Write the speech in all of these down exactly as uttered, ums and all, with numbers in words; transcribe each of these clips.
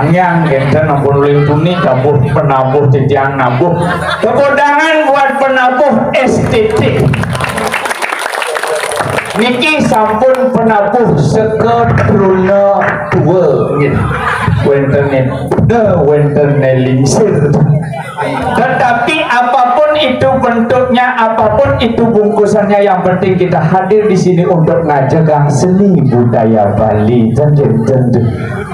Yang enten ampun uling tuni, tabuh penabuh titiang nabuh. Tepuk tangan buat penabuh S T T. Niki sampun penabuh seka truna tua. Nggih. Wenten ne, wenten ne lingsir. Tetapi apapun itu bentuknya, apapun itu bungkusannya, yang penting kita hadir di sini untuk ngajegang seni budaya Bali. Ten, ten, ten, ten.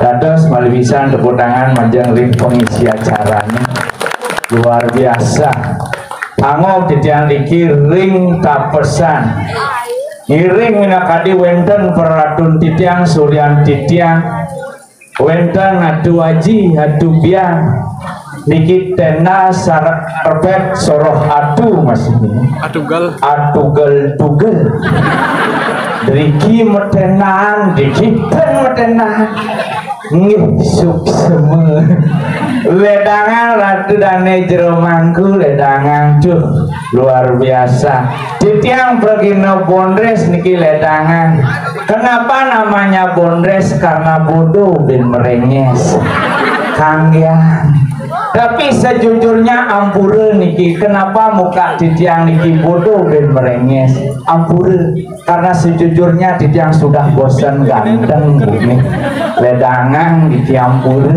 Dados malih pisan tepuk tangan majeng ring pengisi acarane. Luar biasa. Angob titiang niki ring tapesan. Ngiring minakadi wenten peratun titiang, suryan titiang, wenten Atu Aji, Atu Biang. Niki tenda sarepet soroh atu masih ini. Atugel. Atugel-tugel. Driki metenan, driki ten metenan. Nggih, suksema. Ledangan Ratu Dane Jero Mangku, ledangan. Duh, luar biasa. Titiang pragina bondres niki ledangan. Kenapa namanya bondres? Karena bodoh bin merenges. Kanggian. Tapi sejujurnya ampura niki. Kenapa muka titiang niki bodoh bin merenges? Ampura. Karena sejujurnya titiang sudah bosan ganteng, Bu, nih. Ledangan di Tiampura.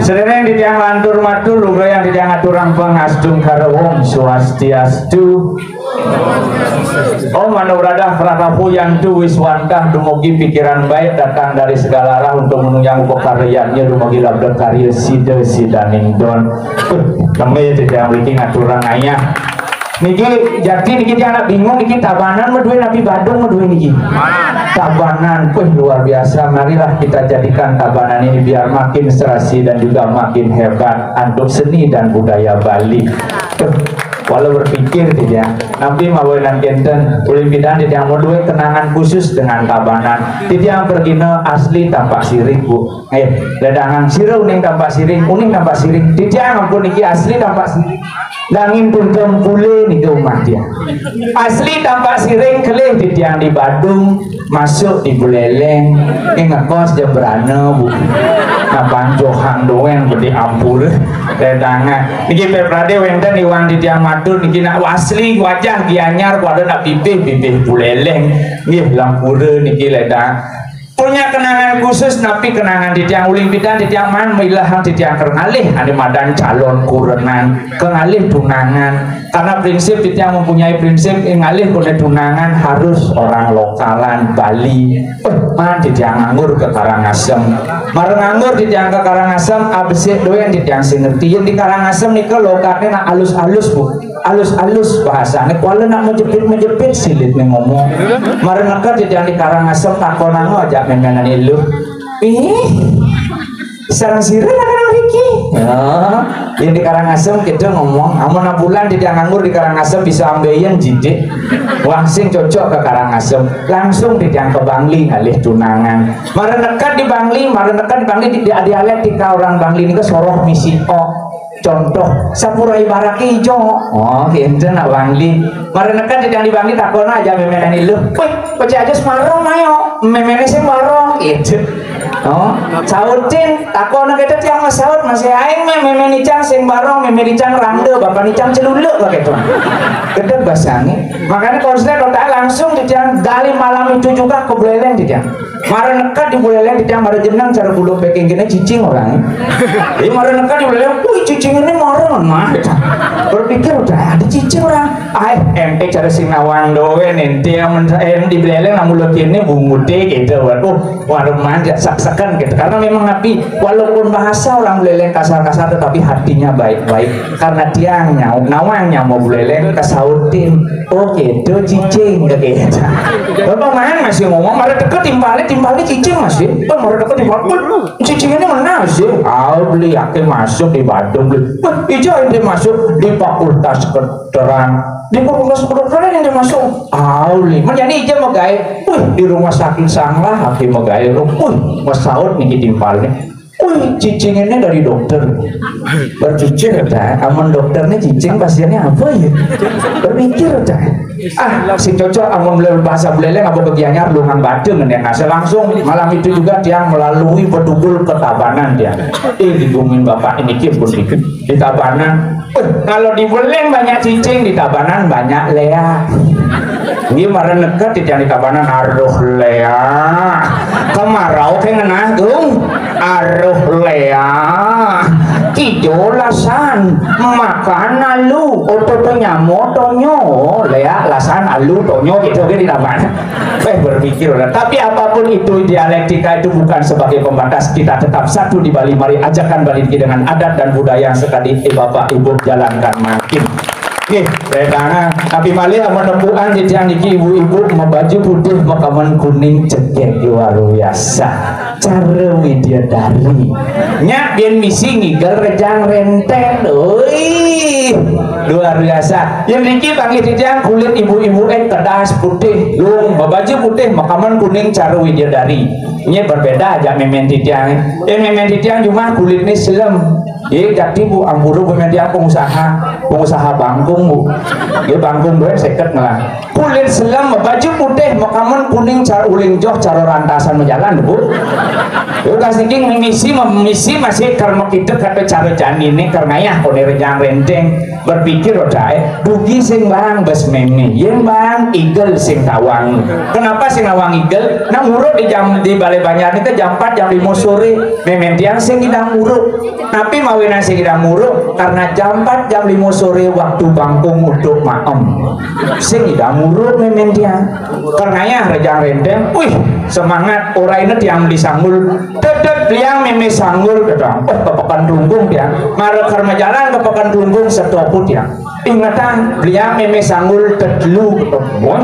Sedereng titiang lantur matur, lugra yang titiang aturang pangastungkara. Om Swastiastu. Om Manoradah Prakapu Yantu Wiswantah, dumugi pikiran baik datang dari segala arah untuk menunjang upakaryanya, dumugi labda karya sida sidaning don. Duh, neme titiang mriki ngaturang ayah. Niki, jati niki tiang nak bingung niki, Tabanan madué napi Badung madué niki? Tabanan. Wih, luar biasa. Marilah kita jadikan Tabanan ini biar makin serasi dan juga makin hebat antuk seni dan budaya Bali. Tuh, walau berpikir titiang, napi mawinan kenten, uling pidan titiang madué kenangan khusus dengan Tabanan. Titiang pragina asli Tampaksiring, Bu. Eh, ledangan sira uning Tampaksiring, uning Tampaksiring. Titiang ampun niki asli Tampaksiring. Nanging tungkem pule nika umah tiang. Asli Tampaksiring, kelih titiang di Badung, masuk di Buleleng, ing ngekos jembrana, Bu. Nah, panjohan doang gede ampura. Ledangan. Niki peprade wenten iwang titiang matur niki nak asli wajah Gianyar pada nak pipih, pipih Buleleng. Nggih, lampura niki ledang. Punya kenangan khusus, napi kenangan titiang uling pidan titiang maan mailahang titiang ker ngalih ane madan calon kurenan, ker ngalih tunangan. Karena prinsip titiang mempunyai prinsip, eh, ngalih kone tunangan harus orang lokalan Bali. Eh, maan titiang nganggur ke Karangasem. Mara nganggur titiang ke Karangasem, abesik doang titiang sing ngerti. Yen di Karangasem nika lokatne nak alus-alus, Bu. Alus-alus bahasane, kuala nak mejepit-mejepit silit nih ngomong. Mara neked titiang di Karangasem, takonanga ajak memenan iluh. Ih, sareng sira nak mriki. Ya, yang di Karangasem kita ngomong, amun bulan titiang nganggur di Karangasem bisa ambeien jidik. Wah, sing cocok ke Karangasem. Langsung titiang ke Bangli ngalih tunangan. Mara neked di Bangli, mara neked di Bangli di, di dialek tika orang Bangli nika soroh misi o. Contoh, sapura ibarake ijo. Oh, kinten nak Bangli. Mara neked titiang di Bangli, takon aja memenan iluh. Wih, pecah aja semarong ayo. Memene sing barong gitu. Oh, sautin, takon kita tiang saut masih aing meh, memen icang sing barong, memen icang randa, bapak icang celuluk lah gitu. Gede basane. Makanya konslet otak langsung titiang dari malam itu juga ke Buleleng titiang. Mara neked di Buleleng titiang, mara jeneng cara bulu peking kene cicing orang. Jadi mara neked di Buleleng, wih, cicing ini mara mah. Berpikir udah ada cicing orang. Ai, ente cara sing nawang doen, ente yang men-, eh, di Buleleng namun lo kene bungude gitu. Waduh, waduh manja sak-sakan gitu. Karena memang napi, walaupun bahasa orang Buleleng kasar-kasar tetapi hatinya baik-baik. Karena tiang nyau, nawang nyau mau Buleleng kesautin. Oh gitu, cicing gitu. Bapak main masih ngomong, mara deket timpalnya, timpalnya cicing masih. Kan mara deket timpal, cicing ini mana sih? Ah, beli yakin masuk di Badung, beli. Wah, ijo ente masuk di Fakultas Kedokteran. Di Fakultas Kedokteran ente masuk. Ah, beli. Menjadi ijo megai. Wih, di rumah sakit Sanglah, aki megai. Wih, mesaut nih timpalnya. Wih, cicing ini dari dokter. Berpikir dah, amun dokter nih cicing pasiennya apa ya? Berpikir dah. Ah, sing cocok amun bahasa Buleleng apa ke Gianyar, lungang badeng nih. Nah, langsung malam itu juga tiang melalui Bedugul ke Tabanan tiang. Eh, dihubungin bapak ini, Ki, pun di, di Tabanan. Eh, kalau di Buleleng banyak cicing, di Tabanan banyak lea. Ini marah neket tiang di Tabanan, aduh lea. Kemarau kayak ngenah, Gung. Aduh lea. Kijo lasan, makan alu, oto nyamo tonyo, lea lasan alu tonyo gitu kan di Tabanan. Eh, berpikir orang. Tapi apapun itu, dialektika itu bukan sebagai pembatas. Kita tetap satu di Bali. Mari ajakan Bali dengan adat dan budaya yang sekali eh, Bapak Ibu jalankan makin. Nih, rekangan. Tapi malih amun nempuan titiang niki ibu-ibu mabaju putih, makamen kuning, cekek luar biasa. Cara Widyadari. Nyak biyen misi ngigel rejang renteng. Oi, luar biasa. Yang niki panggih titiang kulit ibu-ibu eh kedas putih, lung babaju putih, makamen kuning, cara Widyadari. Ini berbeda aja memen titiang. Eh, memen titiang cuma kulitnya selem. Ye, jadi bu, ampura bu, memen tiang pengusaha, pengusaha bangkung bu. Ye, bangkung duit seket ngelah. Kulit selem, baju putih, makamen kuning, cara uling joh, cara rantasan majalan bu. Yo, kasih king misi, misi masih karma kita kata cara jani ini karena ya kone rejang renteng. Berpikir odae, dugi sing bang bes meme, yen bang igel sing tawang. Kenapa sing nawang igel? Nang urut di jam di Balai Banjar nika jam empat jam lima sore, memen tiang sing idang urut. Tapi mawinan sing idang urut karena jam empat jam lima sore waktu bangkung untuk maem. Sing idang urut memen tiang. Karena ya rejang renteng, wih semangat ora ini tiang beli sanggul. Tetet liang meme sanggul kata. Oh kepekan tunggung tiang. Mara karma jalan kepekan tunggung setoput tiang. Ingetan, beliang meme sanggul tetelu. Wah,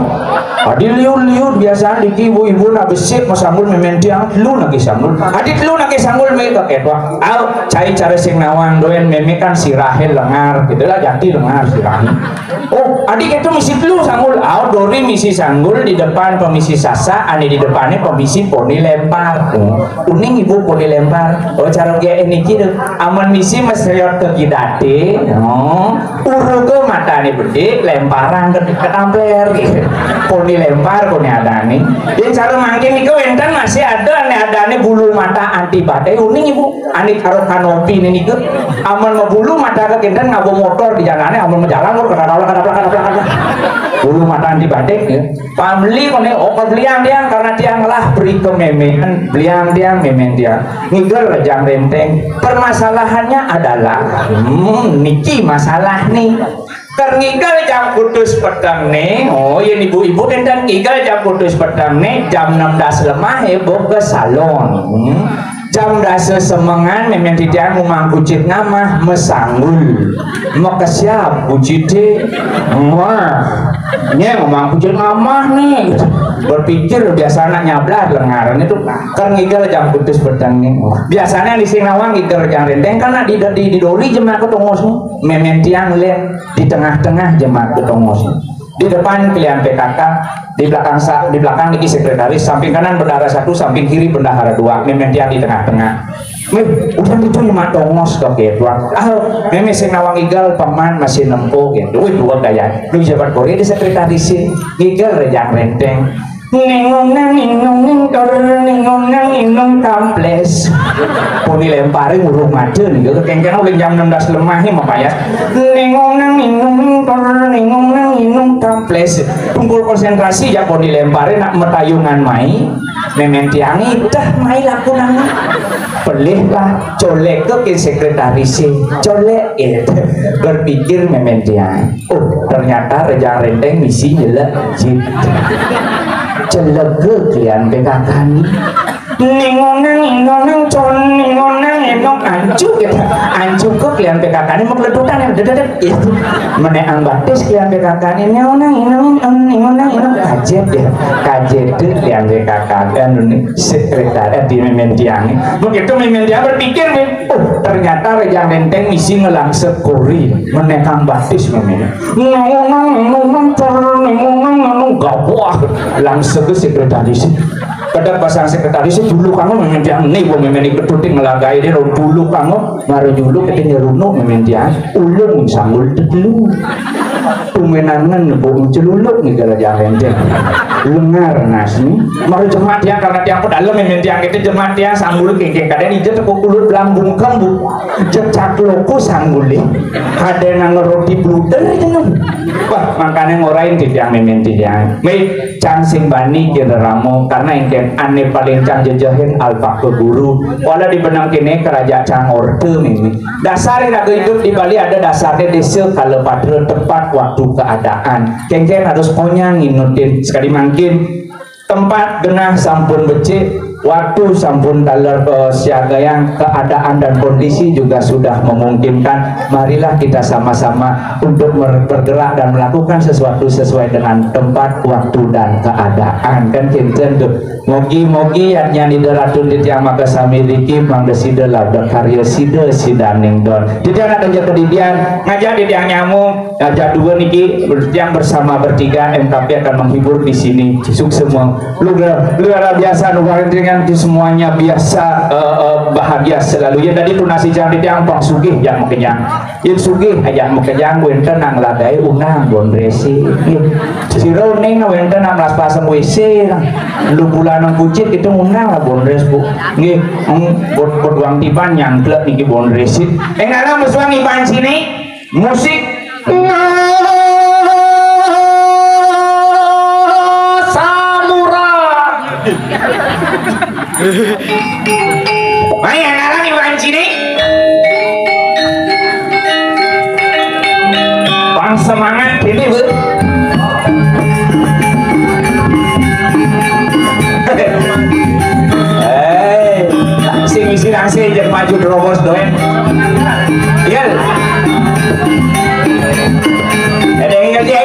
adi liur-liur biasa diki ibu-ibu nak besik mau sanggul memen tiang telu nagi sanggul. Adi telu nagi sanggul meme kakek tua. Au, cai cara sing nawang doen meme kan sirahe lengar, gitu lah jati lengar sirahe. Oh, adi itu misi telu sanggul. Au, dori misi sanggul di depan pemisi sasa, ane di depannya pemisi poni lempar. Oh, uning ibu poni lempar. Oh, cara gaya ini gitu. Aman misi mesriot ke gidate. Oh. Uruga matane bedik, lemparan ke, ke tampler gitu. Koni lempar, koni adane. Jadi cara mangkin niku wenten masih ada ane adane bulu mata anti badai uning ibu. Ane karo kanopi ini niku. Amun mabulu mata ke kenten ngabo motor di jalannya, amun majalan lur kada kada kada kada kada. Bulu mata anti badai ya. Pameli kone oh beliang tiang karena tiang lah beri kememean beliang tiang memen tiang. Ngigel rejang renteng. Permasalahannya adalah hmm, niki masalah nih. Ker ngigel jam putus peteng nih. Oh, yen ibu-ibu enten ngigel jam putus peteng nih jam enam belas lemah heboh ke salon. Hmm. Jam dasa semengan memen titiang ngumang kucit ngamah mesanggul. Mekesiap kucite. Wah. Nya ngumang kucit ngamah nih. Berpikir biasa anak nyablah lengaran itu kan ngigel jam putus peteng nih. Biasanya di Singawang ngigel jam renteng karena di di, di doli jemak ketongos nih. Memen tiang le di tengah-tengah jemak ketongos. Di depan kalian P K K, di belakang sa, di belakang niki sekretaris, samping kanan bendahara satu, samping kiri bendahara dua, memen tiang di tengah-tengah. Meh, udah itu lima tongos ke ketua. Ah, meme sing nawang igal paman masih nempo gitu. Wih, dua gaya. Lu jabat Korea di sekretaris sih. Ngigal rejang renteng. Ningung nang ningung ning tor ningung nang ninung kamples. Poni lempare ngurung made nih, kekengkeng oleh jam enam belas lemah nih mapayas. Ningung nang ningung ning tor ningung nang ninung kamples. Tungkul konsentrasi ya poni lempare nak metayungan mai. Memen tiangi dah mai laku nang. Pelih lah, colek ke ke sekretaris sih. Colek gitu. Berpikir memen tiang. Oh, ternyata rejang renteng misi nyelek jit. Celege kalian P K K ni. Ningonang inonang con ningonang enong ancu gitu. Ancu ke kalian P K K ni mau keledutan yang dedet gitu. Meneang batis kalian P K K ni ningonang inong ningonang inong kajet ya. Kajet tu kalian P K K kan ni sekretariat di memen tiang ni. Begitu memen tiang berpikir ni. Oh, ternyata rejang renteng misi ngelang sekori menekang batis memang. Ngomong ngomong ngomong ngomong ngomong gawah langsung ke sekretaris. Kadang pasang sekretaris, "Dulu kamu memang tiang nih, gua memang ikut syuting ngelagai dia, dulu kamu baru dulu kita nyerunuk memang tiang ulung sanggul tetelu." Tumenangan bu celuluk nih gara jangan dia. Lengar nasi. Baru jemat tiang karena tiang pedalem memang tiang itu jemat tiang sanggul kengkeng kadang ije tepuk kulut lambung kembu. Jecak loko sanggulé. Kadang nang roti bluder jeneng. Wah, makanya ngorain tiang memang tiang. Baik. Cang sing bani kira ramo karena engken ane paling cang jejehin alpaka guru. Wala di benang kene keraja cang orte mimi. Dasar iraga hidup di Bali ada dasarnya desa kala patra tepat waktu keadaan. Kengken harus konyang nginutin sekali mangkin tempat genah sampun becik, waktu sampun taler eh, siagayang keadaan dan kondisi juga sudah memungkinkan. Marilah kita sama-sama untuk mer- bergerak dan melakukan sesuatu sesuai dengan tempat, waktu dan keadaan kan kinten tuh. Mogi-mogi yang nyanyi deratun di tiang maka sami riki mangga sida labda karya sida sidaning don. Di tiang ada aja kedidian ngajak di tiang nyamuk ngajak dua niki tiang bersama bertiga M K P akan menghibur di sini. Sukses semua. Luar, luar biasa, luar dengan di semuanya biasa eh, eh, bahagia selalu. Ya tadi tunasi jam di tiang pang sugih jam kenyang. Yen sugih aja makejang wénten nang ladai unang bon resi. Sira uning wénten nang melas pasem W C. Lu bulan nang kucit itu unang lah bon res bu. Nggih, hmm, bot bot wang tiban nyangklek niki bon resi. Ing dalam mesuang iban sini musik Samura. Ayo, ngarang iban sini. Bang semangat ini, Bu. Eh, sing isi nang sing jeung maju terobos doang. Iya. Ada yang ngerti?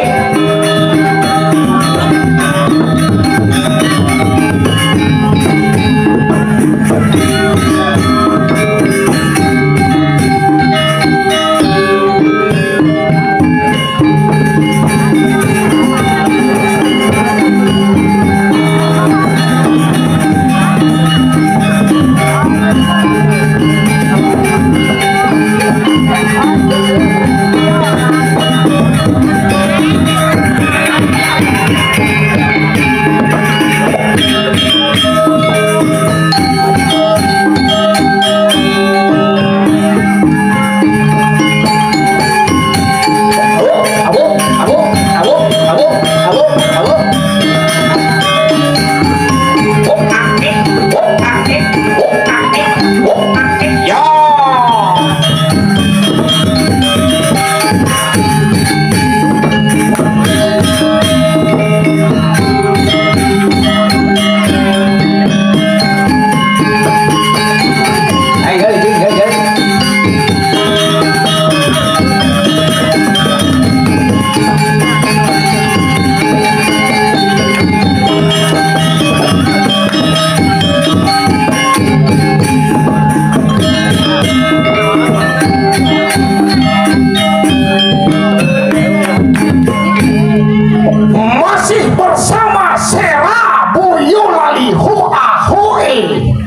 Masih bersama Sera Boyolali Hoa Hoe.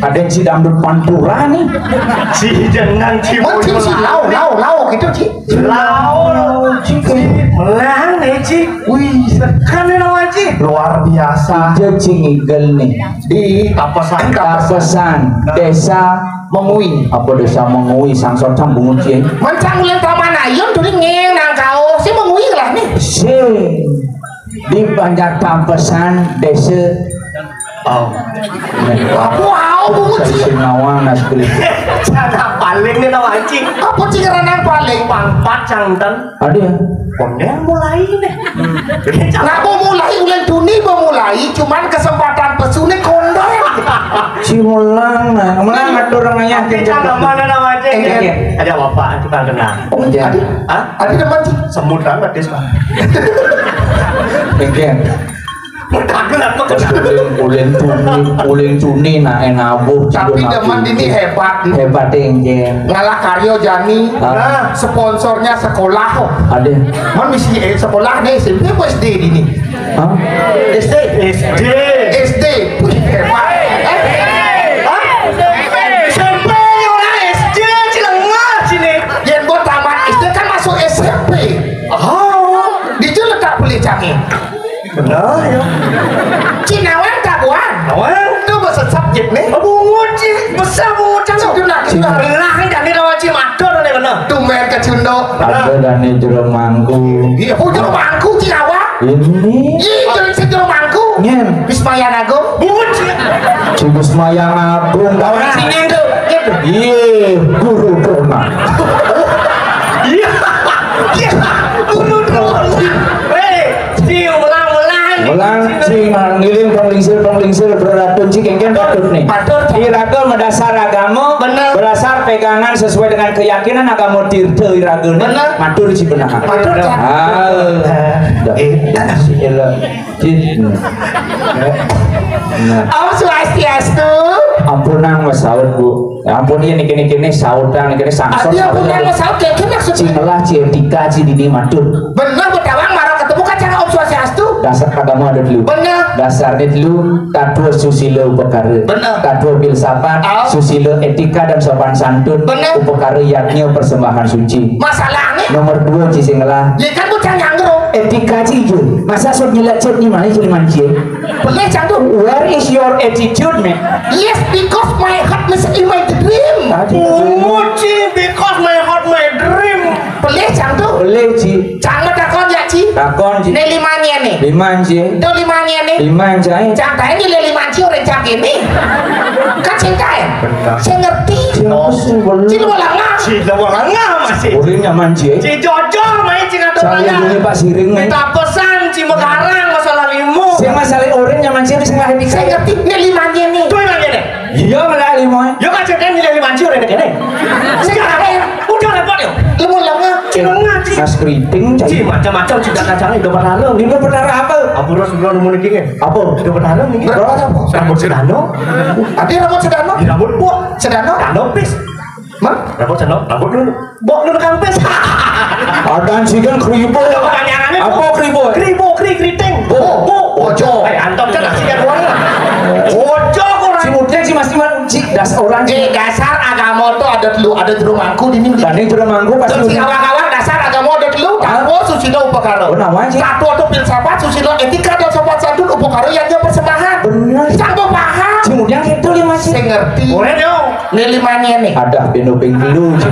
Ada si dangdut pantura nih. Si jangan si Macam si Boyolali. Lau, lau, lau gitu, Ci. Lau, Ci. Melang nih, Ci. Wih, sekan nih nama, Ci. Luar biasa. Ija Ci ngigel nih. Di Tapesan. Tapesan, Desa Mengwi. Apa Desa Mengwi, sangsot sambung Ci. Mencang ulang taman ayun tuli ngeng nang kau. Si Mengwi lah nih. Si di Banjar Tapesan, Desa. Oh. Aku au bungut Ci. Sing nawang nas kulit. Cara paling nih nama, Ci. Apa Ci ngeranang paling? Pangpat cangten. Ada ya? Kondang mulai nih. Nah, mau mulai ulang Juni mau mulai, cuman kesempatan pesuné kondang. Si Mulang, nah, Mulang atur namanya. Oke, Cang, mana nama aja? Iya. Ada bapak tukang kenal. Oh, iya. Ada, hah? Ada teman sih. Semut banget dia, Pak. Oke. Udah gelap, Pak. Terus uling, uling tuni, uling tuni, nah, enabuh, tapi Cina demen Tuni. Ini hebat, nih. Hebat, enggak. Ngalah karyo jani. Ah. Nah, sponsornya sekolah kok. Ada. Man misi eh, sekolah nih S M P apa S D ini? Hah? S D. S D. S D. Wih, hebat. Cunduk. Ada dane jero mangku. Iya, oh, jero mangku, Ci, awak. Ini. Iya, jero, sing jero mangku. Nyen. Wismayang Agung. Bungut, Ci. Ci Wismayang Agung. Kawan sing nyentuh. Iya, guru drona. Iya. Iya. Guru drona. Hei, Ci, ulang-ulang. Ulang, Ci, ngiling panglingsir, panglingsir, beratun, Ci, kengken patut nih. Patut. Iraga madasar agama, bener, berdasar pegangan sesuai dengan keyakinan agama tirta iraga nih. Bener. Matur, Ci, benar. Matur, Ci. Ah. Eh. Dah. Sila. Ci. Nah. Om Swastiastu. Ampun, nang masaut, Bu. Ya ampun, iya niki-niki nih sautan, niki nih sangsot. Adi ampun, nang masaut, kayak gini maksudnya. Ci ngelah, Ci, etika, Ci, dini matur. Bener, Bu Tawang, marang ketemu kan cara Om Swastiastu. Dasar agama ada dulu. Bener. Dasarnya dulu, tatwa susila upakara. Bener. Tatwa filsafat, au, susila etika dan sopan santun. Bener. Upakara yadnya persembahan suci. Masalahnya? Nomor dua, Ci, sing ngelah. Ya kan, Bu, jangan nyangkru. Etika, Ci, iya. Masa sut nyelak, Ci, nih mana, Ci, nih, Ci? Boleh, Cang, tuh. Where is your attitude, man? Yes, because my heart is in my dream. Tadi. Oh, Ci, because my heart my dream. Boleh, Cang, tuh. Boleh, Ci. Cang, takon ya, Ci. Takon, Ci. Nih limanya nih. Liman, Ci. Tuh limanya nih. Liman, Ci. Cang, tanya nih liman, Ci, orang Cang ini. Kan cinta ya? Benar. Saya ngerti. Ci, aku sih belum. Ci, lu lama. Ci, lu lama masih. Orang nyaman, Ci. Ci, jujur, main Ci, ngatur. Saya raya. Dulu, Pak Siring, nih. Minta pesan, Ci, megarang, masalah limo. Saya masalah orang nyaman, Ci, bisa ngelah etika. Saya ngerti. Nih limanya nih. Tuh limanya nih. Iya, malah limo. Yo, kan, Ci, kan, nilai lima, Ci, orang ini. Sekarang, udah repot, yo. Lu mau lama. Ci, lu ngaji. Mas Keriting, Ci. Ci, macam-macam, Ci, dah kacangnya udah berlalu. Ini udah berlalu apa? Apa, Ros, belum nemu lagi, kan? Apa? Udah berlalu nih. Berapa apa? Rambut sedano. Ada rambut sedano? Di rambut buah. Sedano? Sedano pis. Mah? Rambut sedano, rambut dulu. Bok dulu kampes. Adan sih kan kribo. Ada pertanyaannya, Bu. Apa kribo? Kribo, kri, keriting. Bu. Bu. Ojo. Eh, antum kan nasi yang warna. Ojo kurang. Si Mudeng, si Mas Iwan, si das orang, si. Eh, dasar agama tuh ada dulu, ada jero mangku di minggu. Tadi jero mangku pas. Terus si dulu. Awak-awak dasar agama ada dulu. Hah? Tatwa susila upakara. Oh, namanya, Ci? Tatwa tuh filsafat, susila etika dan sopan santun, upakara yang dia persembahan. Bener. Cang tuh paham. Si Mudeng gitu, ya, Mas. Saya ngerti. Boleh dong. Nih limanya nih. Ada pindho ping telu, Ci.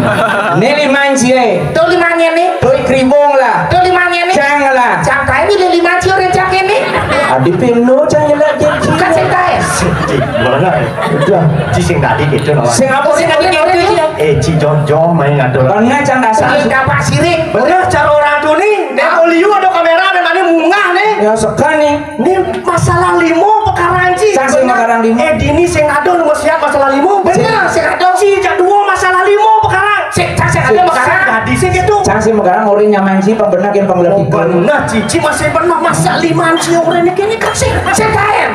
Nih liman, Ci, eh. Tuh limanya nih. Tuh kribong lah. Tuh limanya nih. Cang lah. Cang kae nih liman, Ci, orang Cang ini. Adi pindho, Cang, ya, Ci. Kan saya kae. Ci, gimana? Udah. Ci, sing tadi gitu, no. Sing apa sih tadi gitu, Ci? Eh, Ci, jom-jom main ngatur. Bener, Cang, dasar. Sing kapak sirik. Bener, cara orang tuh nih. Dia mau liu ada kamera, memangnya mungah nih. Ya, sekan nih. Ini masalah limo perkara, Ci. Cang sing perkara limo. Eh, dini sing ada nomor siap masalah limo. Bener, sing ada. Ci, jak dua masalah limo perkara. Sing, Cang sing ada perkara. Sing tadi sing itu. Cang sing perkara ngori nyaman, Ci, pembenar yang pembenar. Oh, bener, Ci. Ci masih pernah masak liman, Ci, orang ini kini kan sing. Sing kaen.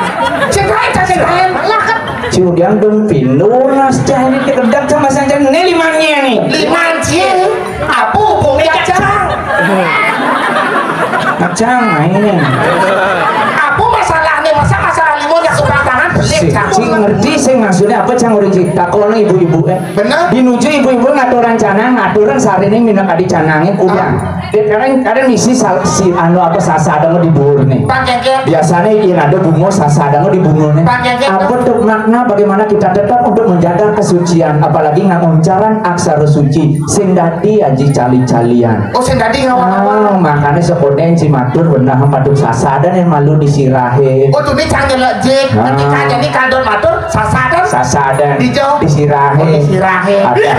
Sing kaen, Cang sing kaen. Lah kan. Ci udah dong pindho, nas, Cang, ini kedap sama Cang, Cang. Ini limannya nih. Liman, Ci. Apa hubungnya Cang? Cang main. Apa masalahnya? Masa masalah limo yang tukang tangan beli, Cang? Ci ngerti sing maksudnya apa, Cang, urip, Ci? Takono ibu-ibu, eh. Bener. Dinuju ibu-ibu ngatur rencana, ngatur sarine minangka dicanange kudang. Ah. Dia kadang, kadang misi sal-, si anu apa, sasa ada di dhuwur nih. Pak Kengkeng. Biasanya yang ada bunga, sasa ada di bunga nih. Pak Kengkeng. Apa tuh makna bagaimana kita tetap untuk menjaga kesucian, apalagi nganguncaran aksara suci? Sing dadi aji cali-calian. Oh, sing dadi ngawang-ngawang. Ah, makanya sekoden si matur benar patut sasadan yang malu disirahe. Oh, tuh ini Cang nyelek jik. Ah. Nanti Cang jadi kandot matur, sasadan. Sasadan. Dijo. Disirahe. Oh, disirahe. Ada.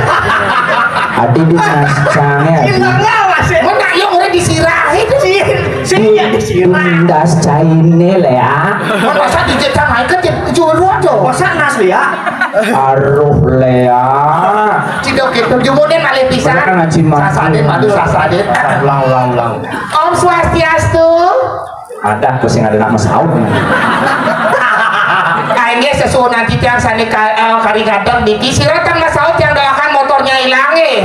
Adi di mas Cange, adi. Gila nggak, Mas, ya? Mana yang udah disirahe itu? Sih, sih, ya, disirah. Indas caine, Lea. Masa dijek Cang ae kan jek juru aja. Masa nas, Lea? Aruh, Lea. Cidok gitu, jumune malih pisan. Bener kan ngaji mah. Sasaden, aduh, sasaden. Ulang, ulang, ulang. Om Swastiastu. Ada tuh sing ada nak masaut. Kainggih sesuunan titiang sane ka-, eh, kari ngadeg niki, sira teng masaut yang doakan motornya hilang, eh.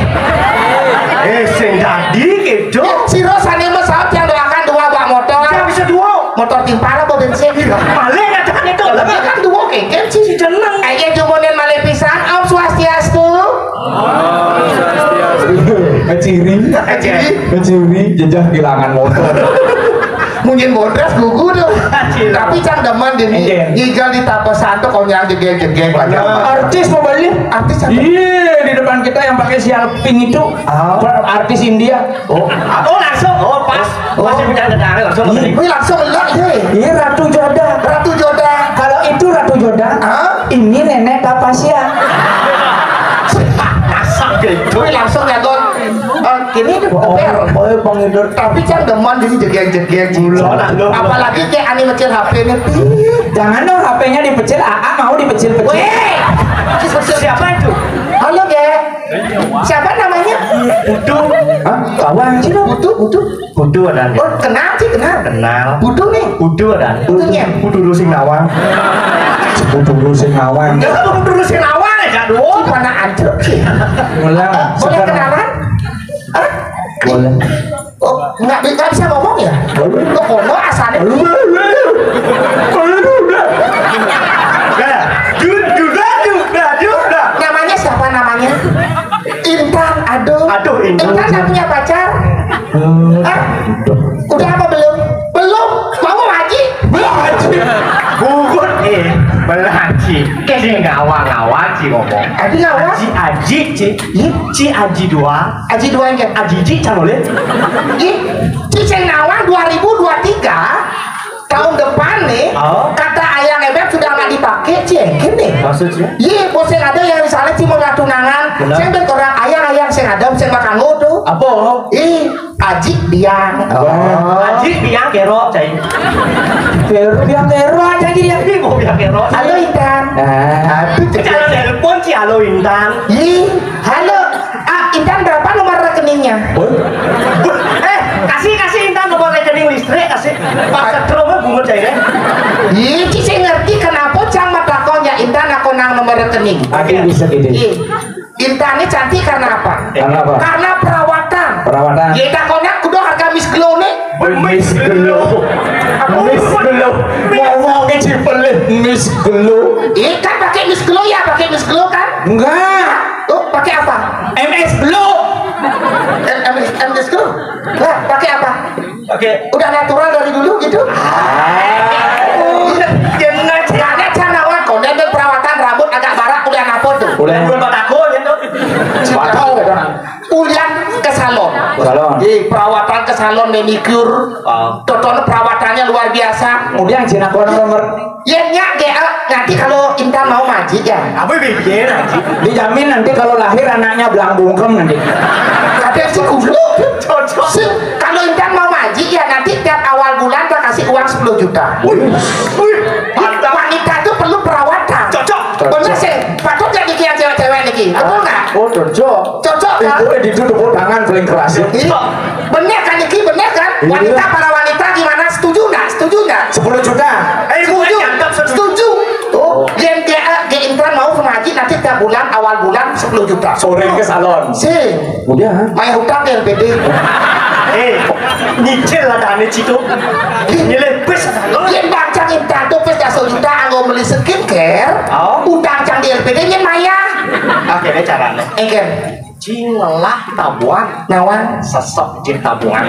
Eh, sing dadi gitu. Ya, sira sane masaut yang doakan dua bak motor. Ya, bisa dua. Motor timpal apa bensin? Iya, balik aja itu. Lebih kan dua kengken sih. Si jeneng. Kainggih jumune malih pisan, Om Swastiastu. Keciri. Keciri. Keciri, jejah kehilangan motor. Munyin modras gugu tuh. Tapi cang demen dini. Iya. Ngigal di tapesan tuh konyang jegeg-jegeg aja. Artis mau beli? Artis apa? Iya, di depan kita yang pakai sial pink itu. Ah. Artis India. Oh, oh, langsung. Oh, pas. Oh. Masih punya negara langsung. Wih, langsung enak deh. Iya, Ratu Joda. Ratu Joda. Kalau itu Ratu Joda, ini nenek Tapasya. Masak gitu. Wih, langsung ya, Don. Eh, ini tuh, oh, oh, Bang Idul. Tapi cang demen dini jegeg-jegeg. Apalagi kayak ani mecil H P nih. Jangan dong, H P-nya dipecil, Aa mau dipecil-pecil. Weh, siapa itu? Halo, Ge. Siapa namanya? Udu. Hah? Kawan sih dong. Udu, Udu. Udu ada. Oh, kenal sih, kenal. Kenal. Udu nih. Udu ada. Udunya. Udu lu sing nawang. Udu lu sing nawang. Enggak, Udu lu sing nawang aja, aduh. Mana ada sih? Ngulang. Eh, boleh kenalan? Hah? Boleh. Oh, nggak, nggak bisa ngomong ya? Boleh. Kok kono asalnya? Boleh, boleh. Boleh, udah. Udah. Duh, duh, duh, duh, duh, duh, duh. Namanya siapa namanya? Intan, aduh. Aduh, Intan. Intan nggak punya pacar? Hah? Udah apa belum? Belum. Mau ngaji? Belum ngaji. Gugut, eh, belum ngaji. Kayak dia ngawa-ngawa, Ci, ngomong. Aji ngawa? Aji, aji, Ci. Iya. Ci aji dua. Aji dua yang kayak? Aji, Ci, calon, ya? Ih, Ci, saya ngawa dua ribu dua tiga. Tahun depan nih, oh, kata ayang ebek sudah nggak dipakai, Ci, gini. Maksudnya? Iya, bos yang ada yang misalnya Ci mau tunangan, benar. Saya bilang ke orang, "Ayang, ayang, saya ada, saya bakal tuh." Apa? Ih, Aji Biang. Oh. Aji Biang Kero, cai. Kero, Biang Kero aja dia. Ini mau Biang Kero. Halo, Intan. Nah. Aduh, cara telepon, Ci, halo, Intan. Ih, halo. Ah, Intan, berapa nomor rekeningnya? Hah? Eh, kasih, kasih Intan nomor rekening listrik, kasih. Pas setrum, bungut, cai, deh. Ih, Ci, saya ngerti kenapa cang matakonnya Intan aku nang nomor rekening. Ada bisa gitu. Ih. Intan ini cantik karena apa? Karena apa? Karena perawatan. Perawatan. Ya, tak konek kudu harga Miss Glow nih. Miss Glow. Apa? Miss Glow. Ngomongnya Cipelin, Miss Glow. Iya kan pakai Miss Glow ya, pakai Miss Glow kan? Enggak. Oh, pakai apa? M S Glow. M S, M S Glow. Lah, pakai apa? Oke. Udah natural dari dulu gitu? Ah. Udah, jangan. Karena cara awal konden dan perawatan rambut agak barak udah napot tuh. Udah. Belum batako gitu. Batako gitu. Ulian ke salon. Salon. Di perawatan ke salon, manicure. Ah. Toton perawatannya luar biasa. Kemudian Cina kono nomor. Ya, nyak, G A, nanti kalau Intan mau majik ya. Apa bibi nanti? Dijamin nanti kalau lahir anaknya belang bungkem nanti. Tapi si kubluk. Cocok. Si, kalau Intan mau majik ya, nanti tiap awal bulan kita kasih uang sepuluh juta. Wih. Wih, mantap. Wanita itu perlu perawatan. Cocok. Bener sih, patut jadi kian cewek-cewek nih, betul nggak? Oh, cocok. Cocok kan? Itu, itu tepuk tangan paling keras ya. Iya. Bener kan, Niki? Bener kan? Iya. Wanita, para wanita gimana? Setuju nggak? Setuju nggak? Sepuluh juta. Eh, Ibu, setuju. Setuju. Oh. Yang dia, dia Intan mau sama Haji nanti tiap bulan, awal bulan sepuluh juta. Sore ke salon. Sih. Udah. Main hutang ke L P D. Eh, nyicil lah tadi situ. Nyilih pis. Yang baca Intan tuh pis sepuluh juta, anggo beli skincare. Oh. Utang cang di L P D yang maya. Oke, ini caranya. Engker. Cing ngelah tabuan. Nawan. Sesek cing tabuan.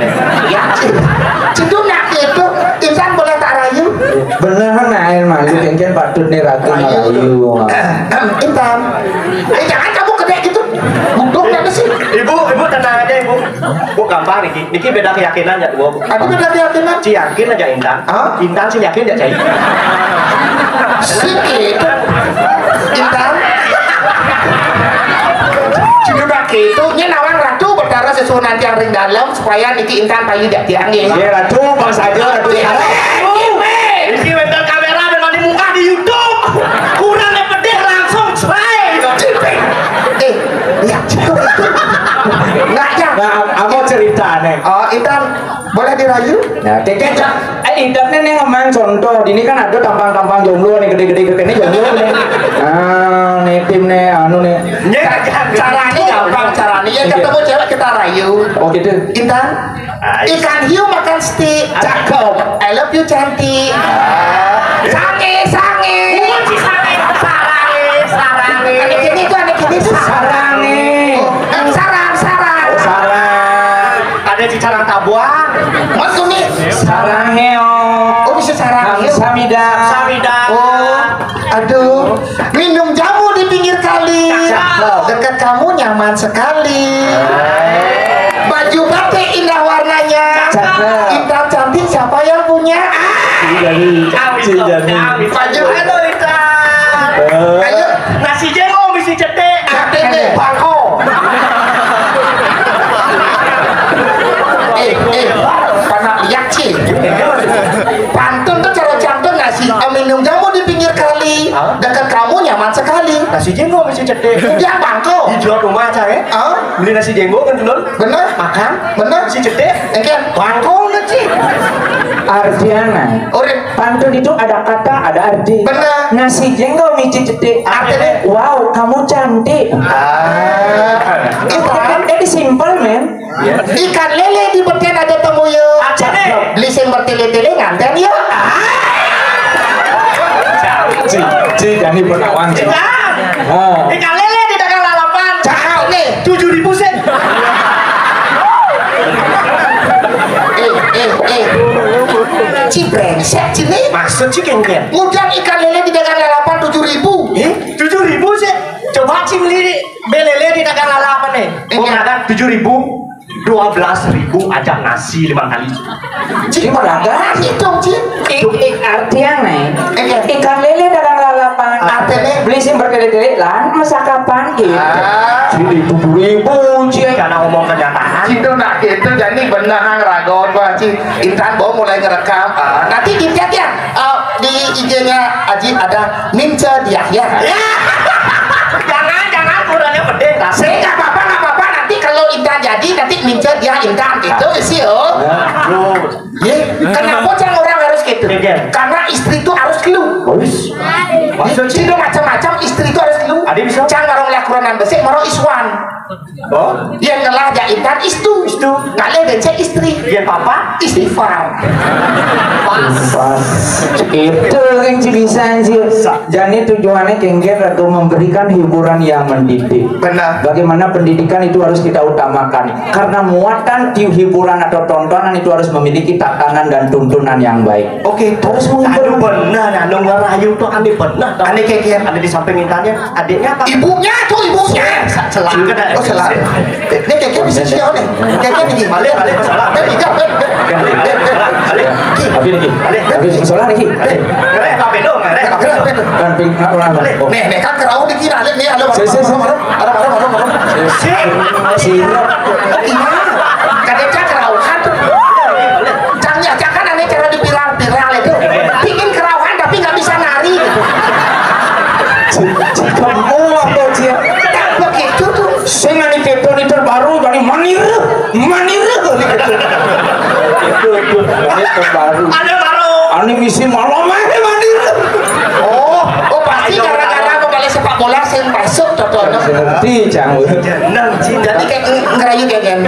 Ya, cing. Cing tuh nak itu, Intan boleh tak rayu? Bener, nah, air malu, kengken patut nih ratu rayu. Rayu. Intan. Eh, jangan kamu gede gitu. Budok apa sih? Ibu, ibu tenang aja, Ibu. Bu, gampang niki. Niki beda keyakinan ya, Bu. Aku beda keyakinan. Ci yakin aja Intan. Hah? Intan sih yakin ya, Cai. Sih gitu. Intan. Cuma gitu, nya nawang ratu bertara sesuatu nanti yang ring dalam supaya niki Intan payu jak tiang ya. Iya, ratu, pas aja ratu. Iya, ratu. Iki wénten kamera dan mandi muka di YouTube. Kurang yang pedih langsung, Cai. Eh, iya, cukup itu. Enggak, ya. Nah, apa ceritanya? Oh, Intan, boleh dirayu? Ya, keke, Cak. Eh, Intan nih, nih, ngomong contoh. Ini kan ada tampang-tampang jomblo nih, gede-gede, gede nih jomblo nih. Nah, nih, tim nih, anu nih. Caranya gampang, caranya. Ya, ketemu cewek kita rayu. Oh, gitu. Intan, ikan hiu makan stik. Cakep. I love you, cantik. Sange, sange. Bukan si sange. Sarange, sarange. Anak ini tuh, anak ini tuh. Sarange. Oh, eh, sarang, sarang. Oh, sarang. Ada si sarang tabuan. Mas Suni. Sarangnya. Nyaman sekali. Baju batik indah warnanya. Cakep. Intan cantik, siapa yang punya? Ah, Jadi, Jadi. baju halo Intan. Ayo, nasi jengol misi cetek. Cetek deh, bangko. Eh, eh, panak liak sih. Pantun tuh cara cantun nasi. Eh, minum jamu di pinggir kali. Dekat kamu nyaman sekali. Nasi jengol misi cetek. Dia bangko. Hijau rumah saya. Ah, Beli nasi jengol kan dulu. Bener? Makan. Bener? Si cetek. Engken. Bangko nggak sih? Artinya, Udah. Pantun itu ada kata, ada arti. Bener. Nasi jengol misi cetek. Artinya? Wow, kamu cantik. Ah. Itu kan jadi simple, men. Ikan lele di beten ada temu yuk. Artinya? Beli sing bertele-tele nganten yuk. Ci, ci, jadi penawang, ci. Ah. Ikan lele di dagang lalapan. Cakep nih. Tujuh ribu sen. Eh, eh, eh. Ci brengsek ci nih. Maksud sih kengken. Ngudang ikan lele di dagang lalapan tujuh ribu. Eh, tujuh ribu sih. Coba sih beli belele di dagang lalapan nih. Gua dagang tujuh ribu, dua belas ribu aja nasi lima kali. Ci berangkat itu ci. Ik, ik artinya nih. Iya. Ikan lele dagang lalapan. Artinya? Beli sing bertele-tele lan mesakapan gitu. Ah. Seribu ribu, ci. Karena ngomong kenyataan. Itu nak itu jadi benar hang ragon bah ci. Intan bawa mulai ngerekam. Ah, nanti dicek ya. Ah, di I G-nya Aji ada mince dia ya. Jangan, jangan, kurangnya gede. Saya nggak apa-apa, nggak apa-apa. Nanti kalau Intan jadi, nanti mince dia Intan gitu sih oh. Ye, kenapa cang orang harus gitu? Iya. Karena istri itu harus lu. Maksud itu macam-macam istri itu harus lu. Ada bisa? Cang orang lakukan besi, maro iswan. Oh, Yang ngelah aja Intan istu. Istu. Kalau dan saya istri. Biar papa. Istighfar. Pas. Itu yang ci bisa, ci. Jadi tujuannya kengken atau memberikan hiburan yang mendidik. Benar. Bagaimana pendidikan itu harus kita utamakan. Karena muatan di hiburan atau tontonan itu harus memiliki tatanan dan tuntunan yang baik. Oke, terus Aduh benar, anu ngerayu tuh aneh benar. Aneh kengken. Ada di samping Intannya, adiknya apa? Ibunya tuh ibunya. Celaka dah. Oh salah. Ini kengken bisa siapa nih? Kengken ini. Balik, balik, salah. Balik, balik, balik. Balik, balik. Tapi nih, tapi masalah nih. Balik, apa belum? Balik. Kan ping apa? Nih, nih kan kerau dikira lihat nih ada Si, si, si. Ada ada ada ada. Si, Si. Gimana? Kadang kan kerau kan. Cangnya jangan aneh cara di viral-viral itu. Bikin kerauhan tapi nggak bisa nari gitu. Kamu apa, ci? Begitu tuh. Sing anu keto ini terbaru dari manir, manir. Itu itu ini terbaru. Ada baru. Anu misi malam aja manir. Oh, oh pasti gara-gara mau balik sepak bola sing masuk tonton. Ngerti, cang. Nang cinta. Jadi kayak ng- ngerayu kayak kan.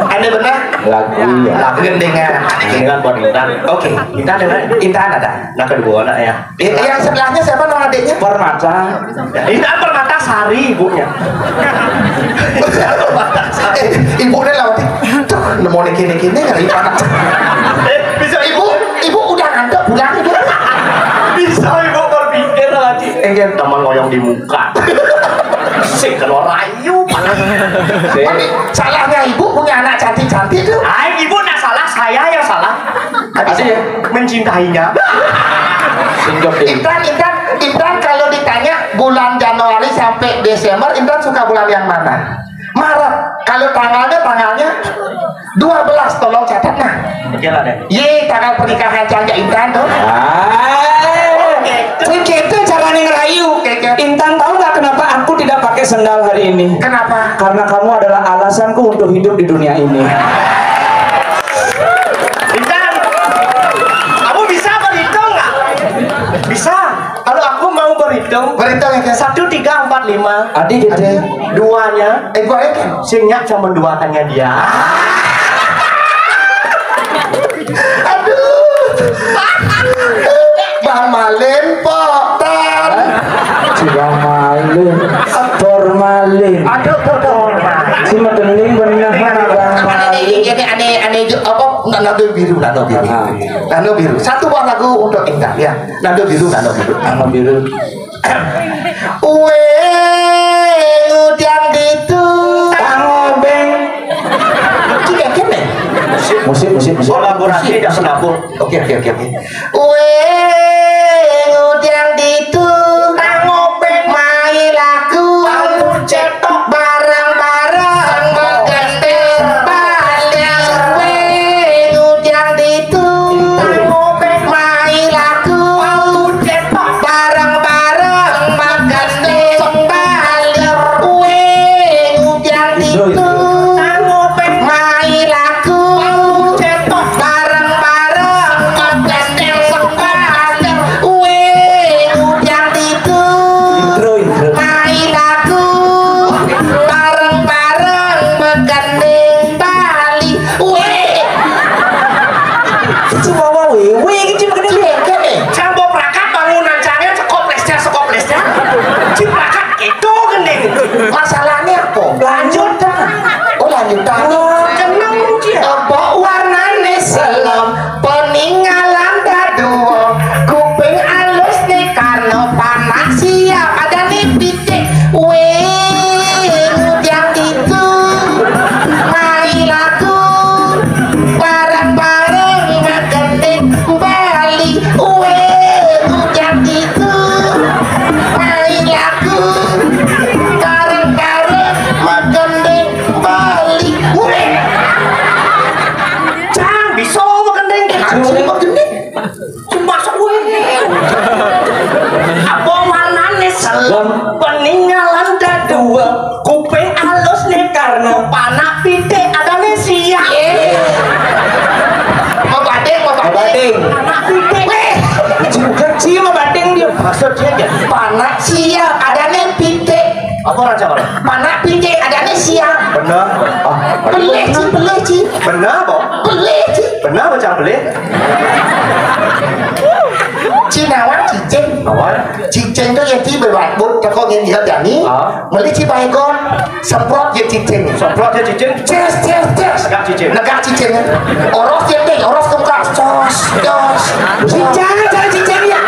Ada benar? Lagu ya. Lagu dengan. Ini kan buat Intan. Oke, Intan ada. Intan ada. Nah kedua anak ya. Eh, yang sebelahnya siapa nama adiknya? Permata. Intan Permata Sari ibunya. Eh, ibu udah lewat. Tuh, nemu nih kini kini ngeri banget. Eh, bisa Ibu, ibu udah ngantuk pulang ibu. Bisa ibu berpikir lagi. Enggak. Teman ngoyong di muka. Sing kalau rayu. Tapi salahnya ibu punya anak cantik-cantik tuh. Ay, ibu nggak salah, saya yang salah. Habis ya. Mencintainya. Singkep deh. Intan, Intan, Intan kalau ditanya bulan Januari sampai Desember, Intan suka bulan yang mana? Maret. Kalau tanggalnya, tanggalnya dua belas, tolong catat nah. Kira deh. Ye, tanggal pernikahan Cang Intan tuh. Ah, itu cara ngerayu. Intan, tahu nggak kenapa aku tidak pakai sendal hari ini? Kenapa? Karena kamu adalah alasanku untuk hidup di dunia ini. Intan, kamu bisa berhitung nggak? Bisa. Kalau aku mau berhitung, Berhitung ya, Kak. Satu, tiga, empat, lima. Adik gitu. Duanya, Eh, gua ya, Kak. singnya cuma dua tanya dia. Aduh. Bang Malin, Potan. Sudah malu. Formalin. Aduh, tuh, tuh. Si Mateling bener, Bang Aneh, Malin. ini aneh, aneh juga. Apa? Nando biru, Nando biru. Ah. Nando biru. Satu buah lagu untuk Intan ya. Nando biru, Nando biru. Anu biru. Uwe ngudang ditu. Oke, oke, oke, oke. Weh, ngudang ditu, tangopeng mai laku, cetok bareng-bareng, begandeng balik. Weh, ngudang ditu, tangopeng mai laku, cetok bareng-bareng, begandeng balik. Weh, ngudang ditu, tangopeng mai laku, cetok bareng-bareng, begandeng balik. Weh, ngudang ditu, intro, intro, mai laku, bareng-bareng, begandeng balik. Weh. Cuma mau weh, weh, cuma kena lengket, eh. Cang bawa perangkat bangunan, cangnya sekop lesnya, sekop lesnya. Cip perangkat itu gending. Masalahnya apa? Lanjut dah. Oh, lanjut dah. Kenapa? Apa warnane selem, peninggalan dadua, kuping alus nih karena panak siap, ada nih pitik. Weh, ngudang ditu, mai laku, bareng-bareng, begandeng balik. Weh, ngudang ditu, mai laku, bareng-bareng, begandeng balik. Weh. Cang, bisa begandeng. Cang, bisa begandeng. Cuma suwe. Apa warnane selem? Peninggalan dadua, kuping alus nih karena panak pitik, ada nih siap. Mabading, mabading. Mabading. Panak pitik. Weh. Juga sih mabading dia. Maksudnya aja. Panak siap, ada nih pitik. Apa orang Jawa? Panak pitik, ada nih siap. Bener. Ah, pelih, Ci, pelih, Ci. Bener, Bo. Pelih, Ci. Bener, Bo, Cang, pelih. Cinawan cicing. Awal. Cicing tuh ya, Ci, berbuat, teko ngin dia jani. Ah. Meli, Ci, baikon. Semprot ya cicing. Semprot ya cicing. Ces, ces, ces. Negak cicing. Negak cicing. Oros ya, Ci, oros ke muka. Cos, cos. Cicing, cicing, cicing ya.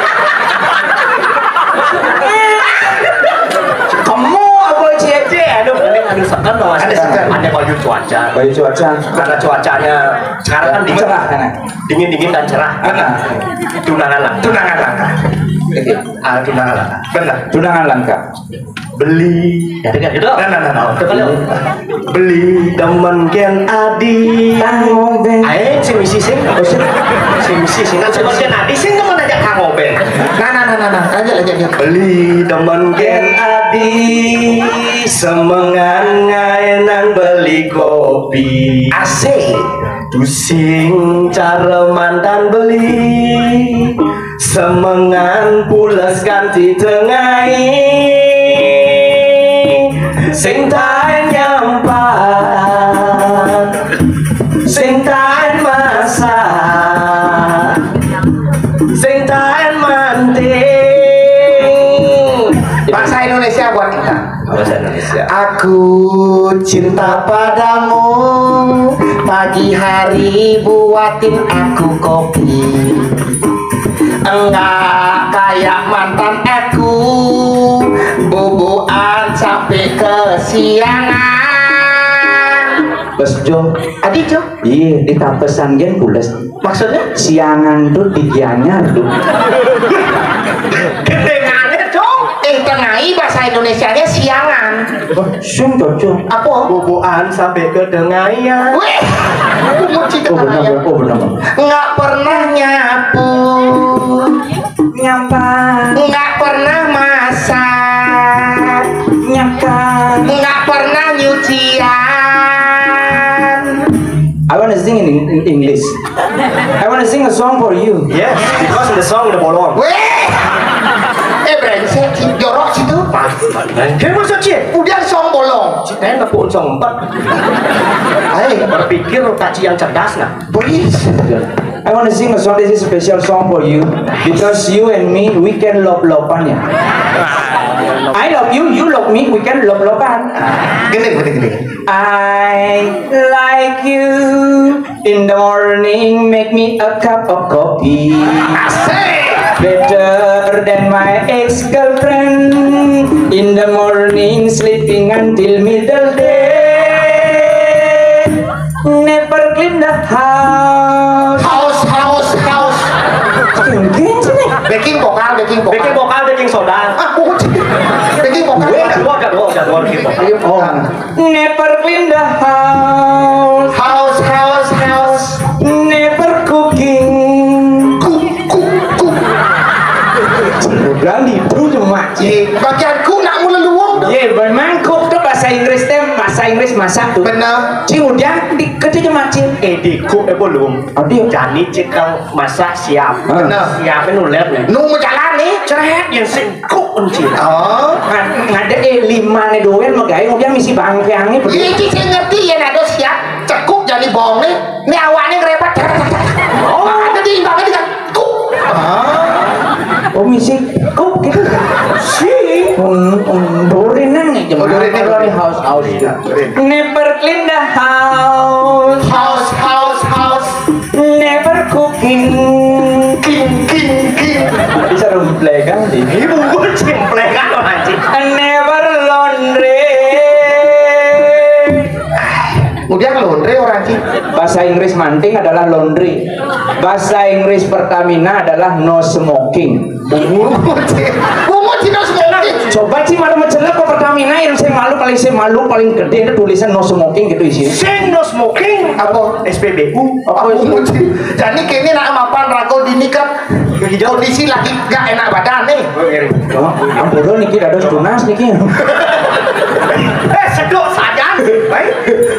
Kamu apa, Ci, Ci? Aduh, ini aduh, sekan dong, Mas. Ada sekan. Ada baju cuaca. Baju cuaca. Karena cuacanya sekarang kan dingin. Cerah, kan? Dingin-dingin dan cerah. Benar. Tunangan langka. Tunangan langka. Ah, tunangan langka. Benar. Tunangan langka. Beli. Ya, dengar gitu. Nah, nah, nah, nah. Coba lu. Beli demen gen adi. Kang Obeng. Ayo, si misi sing. Oh, sing. Si misi sing. Kan demen gen adi sing, temen aja Kang Obeng. Nah, nah, nah, nah, nah. Lanjut, lanjut, lanjut. Beli demen gen adi. Semengan ngaenan beli kopi. Asik. Tusing cara mantan beli. Semengan pules ganti tengai. Sing taen nyampat, sing taen masak, sing taen manting. Bahasa Indonesia buat kita. Bahasa Indonesia. Aku cinta padamu, pagi hari buatin aku kopi. Enggak kayak mantan aku, bubuan sampai kesiangan. Bos Jo. Adi Jo. Iya, di tapesan gen pules. Maksudnya? Siangan tuh di Gianyar tuh. Gedengane, Cong. Eh, tengai bahasa Indonesianya siangan. Oh, sing cocok. Apa? Bubuan sampai ke tengaian. Weh, umur cinta. Oh, benar, tengaian. Oh, benar. Nggak pernah nyapu. Nyampah. Nggak pernah masak. Nyakat. Nggak pernah nyucian. I want to sing in, in English. I want to sing a song for you. Yes, because the song udah bolong. Weh! Eh, brengsek, jorok situ. Dia masuk, Cik. Udah song bolong. Cik, eh, nepuk song empat. Ayo. Berpikir kaci yang cerdas, nah. Please. I want to sing a song. This is a special song for you because you and me, we can lop-lopan ya. I love you, you love me, we can lop-lopan. Gini, gini, gini. I like you. In the morning, make me a cup of coffee. Asik. Better than my ex-girlfriend. In the morning, sleeping until middle day. Never clean the house. House, house. Ayo, oh. Never clean the house. House, house, house. Never cooking. Cook, cook, cook. Udah libur cuma. Ye, bagianku nak mula luwung tu. Ye, memang cook tu bahasa Inggris teh, bahasa Inggris masak tu. Benar. Cing udah di kerja cuma cing. Eh, di cook eh belum. Aduh. Jani cekal masak siap. Benar. Siap nuler nih. Nu menjalan nih. Ceret yang sing cook encing. Oh. Ngan-, ngada eh lima nih doel megai udah misi bangkeangnya. Iya, cing, saya ngerti ya, nado siap. Cekuk jadi bohong nih. Ini awalnya ngerepet. Oh. Ada di imbangnya dengan kuk. Ah. Oh, misi kuk gitu. Si. Hmm, hmm, durinan nih, oh, durinan. Kalau di house, house gitu. Never clean the house. House, house, house. Never cooking. King, king, king. Bisa dong, plegang di. Ini bungkus cing, plegang, anjing. Never laundry. Udah laundry orang cing. Bahasa Inggris manting adalah laundry. Bahasa Inggris Pertamina adalah no smoking. Bungut cing. Bungut cing, no smoking. Coba cing, malu mencelak ke Pertamina yang saya malu, paling saya malu, paling gede ada tulisan no smoking gitu isinya. Sing no smoking. Apa? S P B U. Apa? Bungut cing. Jadi kini nak mapan rago dini kan kondisi lagi gak enak badan nih. Oh, ampura niki dados tunas niki. Eh, sedok saja. Baik.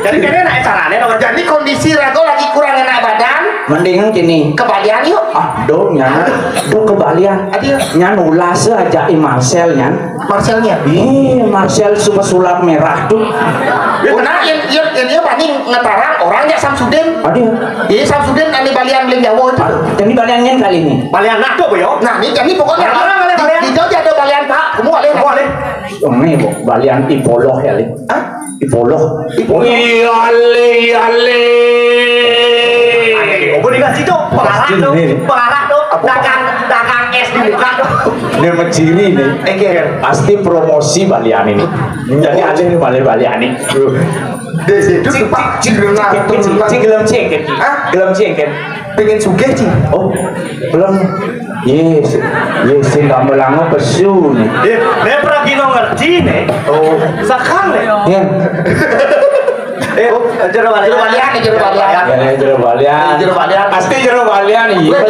Jadi kene nak carane nomor. Jadi kondisi rago lagi kurang enak badan. Mendingan gini. Kebalian yuk. Ah, do nyana. Do kebalian. Aduh. Nyan ulas aja i Marcel nyan. Marcelnya. Ih, Marcel suka sulap merah tuh. Oh, nah, yang, yang, yang dia paling ngetarang orangnya Samsudin. Aduh. Iya, Samsudin ane balian beli nyawa itu. Ah, jadi baliannya kali ini. Balian nak tuh, Boyo. Nah, ini jadi pokoknya. Balian, balian, di, balian. Di jauh ada balian, Pak. Kamu boleh. Kamu boleh. Ini, Bu, balian ipoloh ya, Lin. Hah? Ipoloh. Ipoloh. Iya, Le, iya, Le. Apa dikasih tuh? Pengarah tuh. Pengarah tuh. Dagang, dagang es di muka tuh. Ini menciri nih. Enggak. Pasti promosi balian ini. Jadi ada yang balik-balik ini. Di situ, Pak. Cik, cik, cik, cik, cik, gelem cik, cik. Hah? Gelem cik, cik. Pengen sugih, cik. Oh, belum. Yes, yes, sing kamu lango pesu nih. Eh, dia pernah gino ngerti nih. Oh. Sakang nih. Ya. Eh, oh, jero balian. Jero balian nih, jero balian. Ya, ya, jero balian. Jero balian. Pasti jero balian, iya. Weh.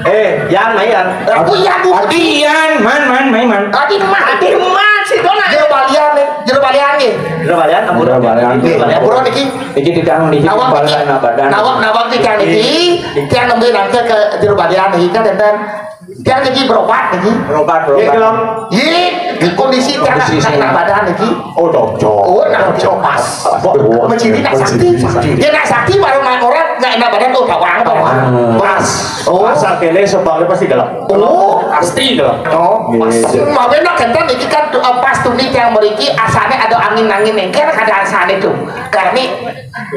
Eh, yang main. Aku yang bukan. Adi yang, man, man, main, man. Adi man. Adi man, si Dona. Jero balian nih, jero balian nih. Jero balian, ampun. Jero balian. Jero balian. Ampun, niki. Iki tidak di nawak kepala niki. Nawak, nawak tidak niki. Tiang nembe nangke ke jero balian niki kan, dan tiang niki berobat niki. Berobat, berobat. Iya, kondisi tiang kondisi nak enak badan niki. Oh, cocok. Oh, nah, cocok, pas. Menciri nak sakti. Menciri. Ya, nak sakti baru nak orang nak enak badan, oh, tawang, tawang. Pas. Oh. Asal kene sebabnya pasti gelap. Oh, pasti gelap. Oh, pas. Iya. Mau benar kan, iki kan, eh, pas tuni tiang meriki, asalnya ada angin-angin nih. Kan ada asalnya tuh. Kami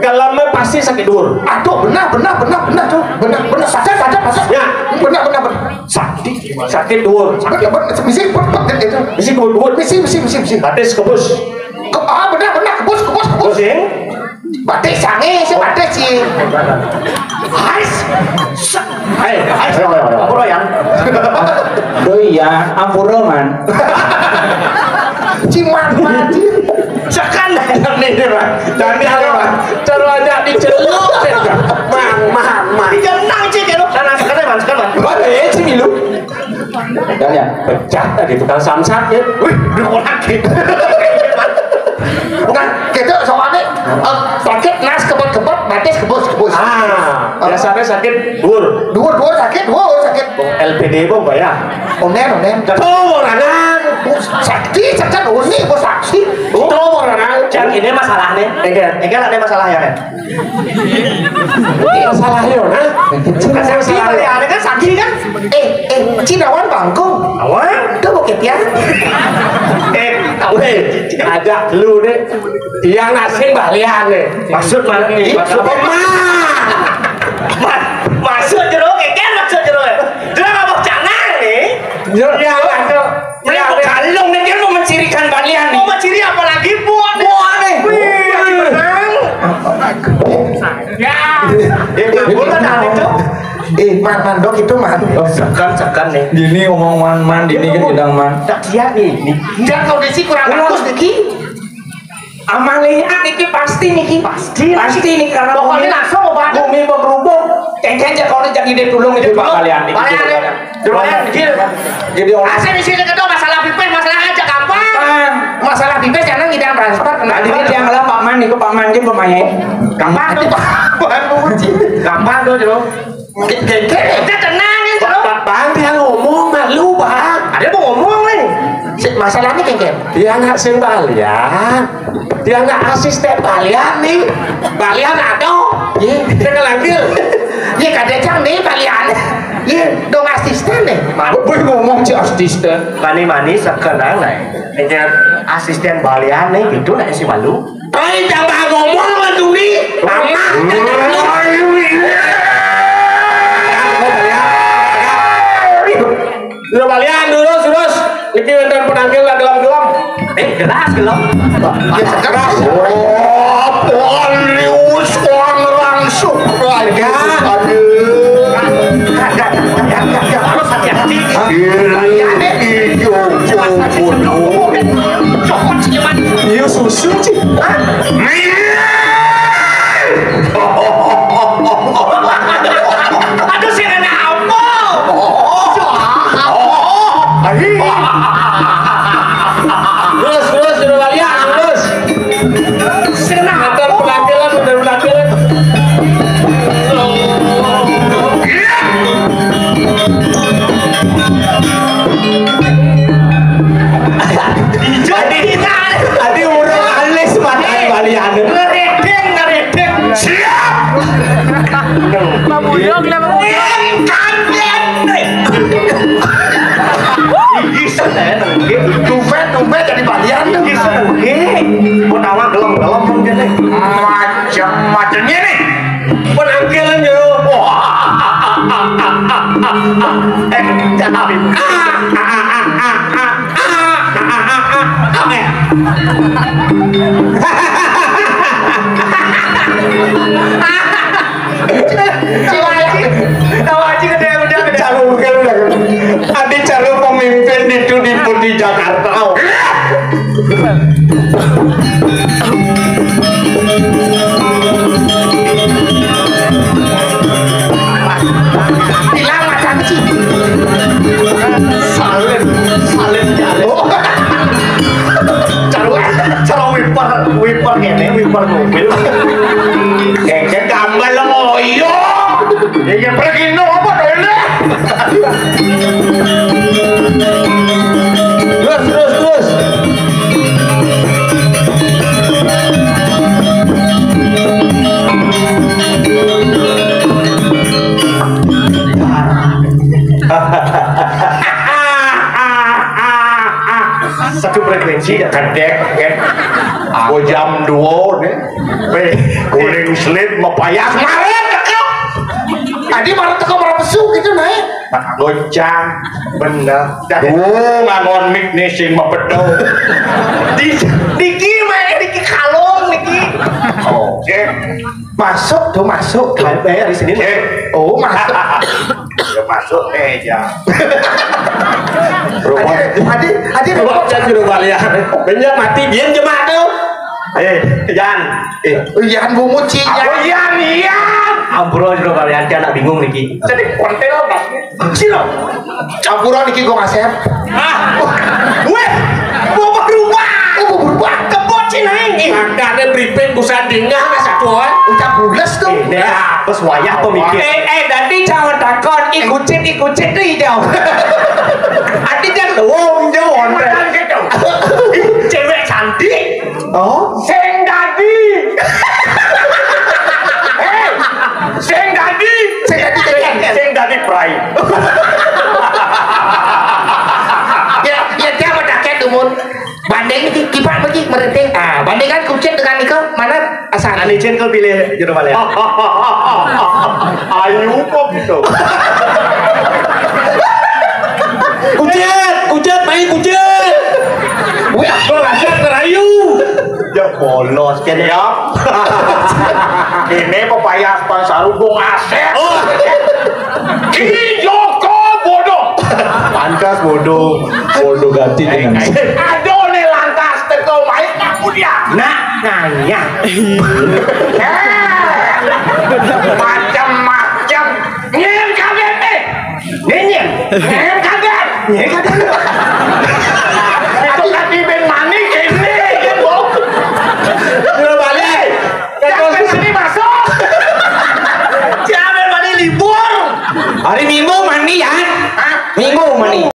Dalamnya pasti sakit dur. Aduh, benar, benar, benar, benar tuh. Benar, benar. Sadar, sadar, sadar. Ya. Benar, benar, benar. Sakit, sakit dur. Benar, benar. Misi, benar, benar, itu. Misi dur, dur. Misi, misi, misi, misi. Batis kebus. Ke, ah, benar, benar. Kebus, kebus, kebus. Pusing. Batis sange, si batis, si. Ais. Hei, ayo, ayo, ayo. Ampura, Yang. Doi ya, ampura, Man. Ciman, Man. Sekan nih, Man. Jangan nih, Man. Cara aja diceluk, ya. Man, Man, Man. Dijenang, Cik, ya, lu. Sana, sekan, Man, sekan, Man. Mana ya, Cik, lu? Dan ya, pecah tadi tukang samsat, ya. Wih, udah orang, Cik. Bukan, gitu, soalnya, eh, sakit, nas, kebet-kebet, batis, kebus, kebus. Ah, biasanya sakit dur. Dur, dur, sakit, dur, sakit. L P D, Bang, Pak, ya? Onen, onen. Tuh, orang. Sakti, sakti, uni, bos sakti. Tuh, orang. Yang ini masalahnya. Enggak. Enggak ada masalah ya, kan? Masalah ya, nah. Sakti, ada kan sakti, kan? Eh, eh, Cinawan bangkung. Awan? Tuh, bukit ya. Eh, tahu deh. Ada lu deh. Yang nasib balian nih. Maksud mana nih? Maksud apa? Ma-, masuk jero, kan masuk jero. Jero apa canang nih? Jero. Ya, masuk. Melihat kalung nih, dia mau mencirikan balian nih. Mau menciri apa lagi? Buah nih. Buah nih. Wih, lagi menang. Ya. Eh, eh, bulan hari itu. Eh, Man, man, dok itu man. Oh, sekan, sekan nih. Dini ngomong man, man, dini kan bilang man. Tak siap nih. Nih. Dan kondisi kurang bagus niki. Amalia niki pasti niki. Pasti. Pasti nih karena pokoknya bumi, langsung obat. Bumi berubah. Kayaknya kalau jadi dia tulung itu Pak kalian. Kalian. Jadi orang asli di sini kedua masalah pipis, masalah aja gampang. Masalah pipis jangan ngidang transfer. Nah, jadi dia ngelah Pak Man, itu Pak Man dia pemain. Gampang tuh, Pak. Bukan Pak Uci. Gampang tuh, Cok. Kengkeng. Kita tenang ya, Cok. Pak, Bang, dia ngomong malu, Bang. Ada mau ngomong nih. Si, masalahnya kengkeng. Dia nggak sing balian. Dia nggak asisten balian nih. Balian ada. Iya. Dia ngelambil. Iya, kadang nih balian. Iya, dong asisten nih. Gue ngomong si asisten. Mani-mani sekenang nih. Ini asisten balian nih gitu nih si malu. Ai tambah ngomong lah duli. Amah. Sudah balian terus terus. Niki wonten penangkil lah gelem-gelem. Eh, jelas gelem. Ya, keras. Oh, Lius orang langsung. Aduh. Aduh. Harus hati-hati. Iya, iya, iya. Copot senyuman. Iya, susu, Ci. Hah? Aduh, sing enak apa? Ahi. Terus, terus, terus, lalian, terus. Sing enak apa? Penampilan, udah penampilan. Jadi, tadi urung alis mata balian. Ngeredeng, ngeredeng. Siap. Pak Buyong lah, Pak Buyong. Kaget. Iki seneng. Tumben, tumben jadi balian. Iki seneng. Mau tawa gelem-gelem mungkin nih. Macam-macamnya nih. Penampilan yo. Wah. Eh, jangan. Tawa aja, tawa aja gede udah gede. Calon kan udah. Ada calon pemimpin itu di, di Jakarta. Oh. Bilang macam cik. Salin, salin jalin. Cara, cara wiper, wiper ngene, wiper mobil. Kayak gambar lo ngoyo. Ya, ya, pergi no apa dulu? Terus, terus, terus. Satu frekuensi ya, kan, Dek, ya. Aku jam dua nih. Weh, kuling selit mau payah kemarin, cakep. Tadi marah teko marah pesu gitu, naik. Goncang, bener. Tuh, ngangon mik nih, sing mau betul. Di, Diki, main Diki kalung, Diki. Oke. Masuk tuh, masuk. Tuh. Eh, di sini. Oke. Oh, masuk. Ya, masuk meja. Rumah. Adi, adi, adi, rumah saya sudah balik ya. Benya mati, dia jemaat tuh. Eh, Jan. Eh, Jan bungut sih, Jan. Apa Jan, Jan? Ampura, sudah kalian, anak bingung niki. Jadi konten apa? Sino. Campuran iki kok ngasep. Ah. Weh, mau berubah. Oh, mau berubah. Kebot sih naik. Makanya briefing bisa dingah, Mas Atuan. Ucap bules tuh. Ini ya, bos wayah pemikir. Eh, eh, nanti jangan takon, ikutin, ikutin tuh hijau. Nanti dia lewong, jauh. Makan gitu. Cewek cantik. Oh, sing dadi. Hei, sing dadi. Sing dadi, sing, sing dadi prai. Ya, ya, dia mau daket, dumun. Banding iki, kipak iki, mereting. Ah, bandingkan kucing dengan iku, mana asal? Ane Jen kau pilih jero balik. Ayu kok gitu. Kucit, kucit, main kucit. Wih, aku ngajak ngerayu. Ya bolos kene ya. Ini pepaya pas sarung gua ngasep. Oh. Ki Joko bodoh. Pantas bodoh. Bodoh gati dengan. Aduh, nih lantas teko baik aku dia. Nah, nanya. Eh, macam-macam. Nyen kaget eh. Nyen, nyen kaget. Nyen kaget. Itu kaki ben manik ini, ya, Bok. Udah balik. Jangan sini masuk. Siapa yang balik libur? Hari Minggu